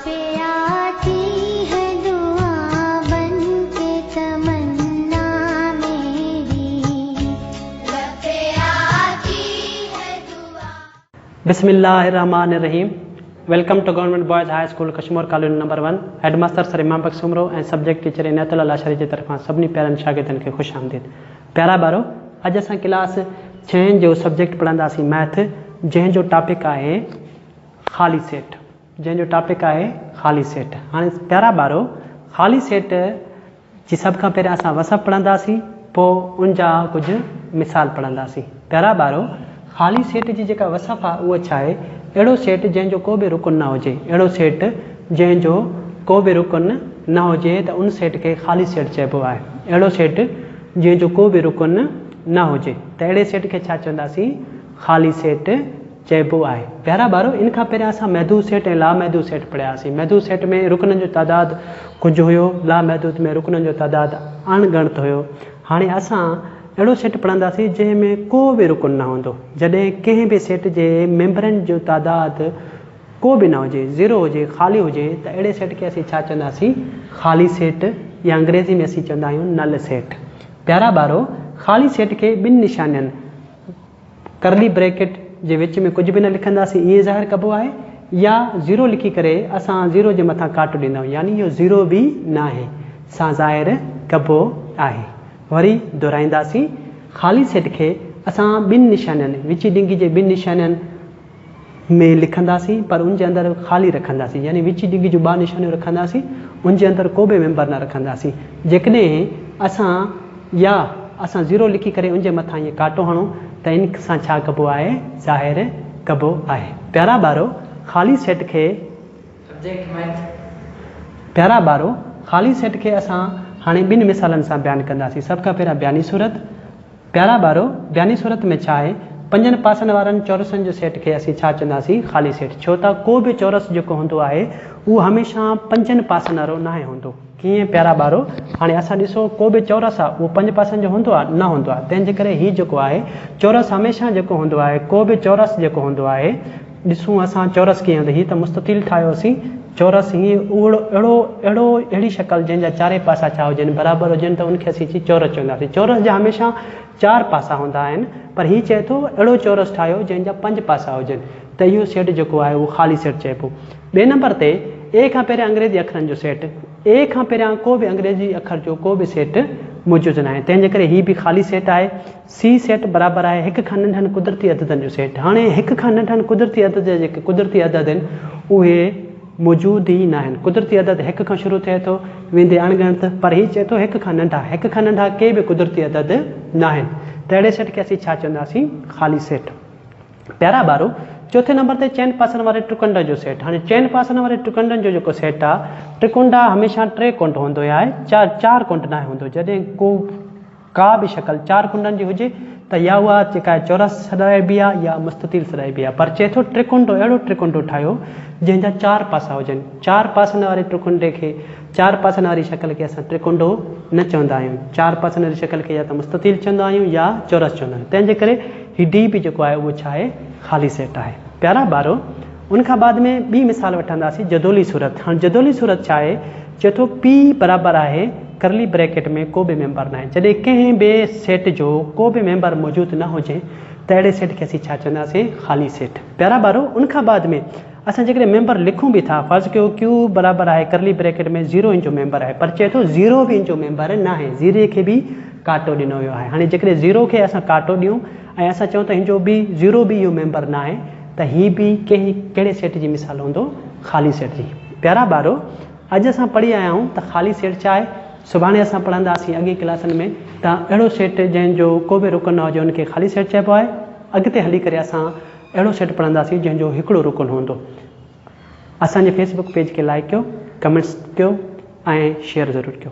पे आती है दुआ बन के तमन्ना मेरी लब पे आती है दुआ. بسم الله الرحمٰن الرحيم welcome to government boys high school Kashmore colony number one head master sir Imam Bakhsh Soomro ۽ subject teacher Inayat Ullah Lashari جي طرفان سڀني پيارن شاگردن کي خوش آمديد پيارا ٻارو اڄ اسان ڪلاس ڇهين جو سبجيڪٽ پڙهنداسين مئٿ جنهن جو ٽاپڪ آهي خالي سيٽ جنهن جو ٽاپڪ آهي خالي سيٽ هاڻي پيارا ٻارو خالي سيٽ جي سڀ کان پهريان اسان وصف پڙهنداسين پوء ان جا ڪجهه مثال پڙهنداسين پيارا ٻارو خالي سيٽ جي جيڪا وصف آهي اها ڇا آهي اهڙو سيٽ جنهن جو ڪو به رڪن نه هجي اهڙو سيٽ جنهن جو ڪو به رڪن نه هجي ته ان سيٽ کي خالي سيٽ چئبو آهي اهڙو سيٽ جنهن جو ڪو به رڪن نه هجي ته اهڙي سيٽ کي ڇا چونداسين؟ خالي سيٽ چئبو آهي. پيارا ٻارو ان کان پهريان اسان محدود سيٽ ۽ لامحدود سيٽ پڙهياسين. محدود سيٽ ۾ رڪنن جو تعداد ڪجهه هيو، لامحدود ۾ رڪنن جو تعداد اڻ ڳڻت هيو. هاڻي اسان اهڙو سيٽ پڙهنداسين جنهن ۾ ڪو به رڪن نه هوندو. جڏهن ڪنهن به سيٽ جي ميمبرن جو تعداد ڪو به نه هجي، زيرو هجي، خالي هجي ته اهڙي سيٽ کي اسين ڇا چونداسين؟ خالي سيٽ يا انگريزي ۾ اسين چوندا آهيون نل سيٽ. پيارا ٻارو! خالي سيٽ کي ٻن نشانين، ڪرلي بريڪيٽ، جي وچ ۾ ڪجهه به نه لکنداسين ائين ظاهر ڪبو آهي يا زيرو لکي ڪري اسان زيرو جي مٿان ڪاٽو ڏيندا آهيون يعني اهو زيرو به ناهي سان ظاهر ڪبو آهي. وري دهرائينداسين خالي سيٽ کي اسان ٻن نشانين، وچي ڏنگي جي ٻن نشانين، ۾ لکنداسين پر ان جي اندر خالي رکنداسين يعني وچي ڊگهي جون ٻه نشانيون رکنداسين ان جي اندر ڪو به ميمبر نه رکنداسين جيڪڏهن اسان يا اسان زيرو لکي ڪري ان جي مٿان ائين ڪاٽو هڻون ته ان سان ڇا ڪبو آهي ظاهر ڪبو آهي پيارا ٻارو خالي سيٽ کي Subject Math. پيارا ٻارو خالي سيٽ کي اسان هاڻي ٻن مثالن سان بيان ڪنداسين سڀ کان پهريان بياني صورت پيارا ٻارو! بياني صورت ۾ ڇا آهي؟ پنجن پاسن وارن چورسن جو سيٽ کي اسين ڇا چونداسين؟ خالي سيٽ. ڇو ته ڪو به چورس جيڪو هوندو آهي، اهو هميشه پنجن پاسن وارو ناهي هوندو. ڪيئن پيارا ٻارو؟ هاڻي اسان ڏسو ڪو به چورس آهي، اهو پنج پاسن جو هوندو آهي؟ نه هوندو آهي. تنهن جي ڪري هي جيڪو آهي، چورس هميشه جيڪو هوندو آهي، ڪو به چورس جيڪو هوندو آهي، ڏسون اسان چورس ڪيئن هوندو. هي ته مستطيل ٺاهيوسين. چورس هيئن اهڙو اهڙو اهڙو اهڙي شڪل جنهن جا چارئي پاسا ڇا هجن برابر هجن ته ان کي اسين چورس چونداسين. چورس جا هميشه چار پاسا هوندا آهن پر هي چئي ٿو اهڙو چورس ٺاهيو جنهن جا پنج پاسا هجن ته اهو سيٽ جيڪو آهي اهو خالي سيٽ چئبو. ٻئي نمبر تي اي کان پهريان انگريزي اکرن جو سيٽ اي کان پهريان ڪو به انگريزي اکر جو ڪو به سيٽ موجود ناهي تنهن جي ڪري هي به خالي سيٽ آهي. سي سيٽ برابر آهي هڪ کان ننڍن قدرتي عددن جو سيٽ. هاڻي هڪ کان ننڍن قدرتي عدد جا جيڪي قدرتي عدد آهن اهي موجود ئي ناهن. قدرتي عدد هڪ کان شروع ٿئي ٿو ويندي اڻ ڳڻت پر هي چئي ٿو هڪ کان ننڍا. هڪ کان ننڍا ڪي به قدرتي عدد ناهن ته اهڙي سيٽ کي اسين ڇا چونداسين؟ خالي سيٽ. پيارا ٻارو! چوٿين نمبر تي چئن پاسن واري ٽرڪنڊن جو سيٽ. هاڻي چئن پاسن واري ٽرڪنڊن جو جيڪو سيٽ آهي ٽرڪنڊا هميشه ٽي ڪنڊ هوندو آهي چار ڪنڊ ناهي هوندو. جڏهن ڪو ڪا به شڪل چار ڪنڊن جي هجي ته يا اها جيڪا آهي چورس سڏائبي آهي يا مستطيل سڏائبي آهي پر چئي ٿو ٽرڪنڊو اهڙو ٽرڪنڊو ٺاهيو جنهن جا چار پاسا هجن. چار پاسن واري ٽرڪنڊي کي چار پاسن واري شڪل کي اسان ٽرڪنڊو نه چوندا آهيون. چار پاسن واري شڪل کي يا ته مستطيل چوندا آهيون يا چورس چوندا آهيون. تنهن جي ڪري هي ڊي به جيڪو آهي اهو ڇا آهي خالي سيٽ آهي. پيارا ٻارو! ان کان بعد ۾ ٻي مثال وٺنداسين جدولي صورت. هاڻ جدولي صورت ڇا آهي؟ چئي ٿو پي برابر آهي ڪرلي بريڪيٽ ۾ ڪو به ميمبر ناهي. جڏهن ڪنهن به سيٽ جو ڪو به ميمبر موجود نه هجي ته اهڙي سيٽ کي اسين ڇا چونداسين؟ خالي سيٽ. پيارا ٻارو! ان کان بعد ۾ اسان جيڪڏهن ميمبر لکون به ٿا فرض ڪيو ڪيو برابر آهي ڪرلي بريڪيٽ ۾ زيرو ان جو ميمبر آهي پر چئي ٿو زيرو به ان جو ميمبر ناهي زيري کي به ڪاٽو ڏنو ويو آهي. هاڻي جيڪڏهن زيرو کي اسان ڪاٽو ڏيون ۽ اسان چئون ته هن جو به زيرو به اهو ميمبر ناهي ته هي به ڪنهن ڪهڙي سيٽ جي مثال هوندو؟ خالي سيٽ جي. پيارا ٻارو! اڄ اسان پڙهي آيا آهيون ته خالي سيٽ ڇا آهي؟ سڀاڻي اسان پڙهنداسين اڳين ڪلاسن ۾ ته اهڙو سيٽ جنهن جو ڪو به رڪن نه هجي ان کي خالي سيٽ چئبو آهي. اڳتي هلي ڪري اسان اهڙو سيٽ پڙهنداسين جنهن جو هڪڙو رڪن هوندو. اسان جي فيس بڪ پيج کي لائيڪ ڪيو، ڪمينٽس ڪيو ۽ شيئر ضرور ڪيو.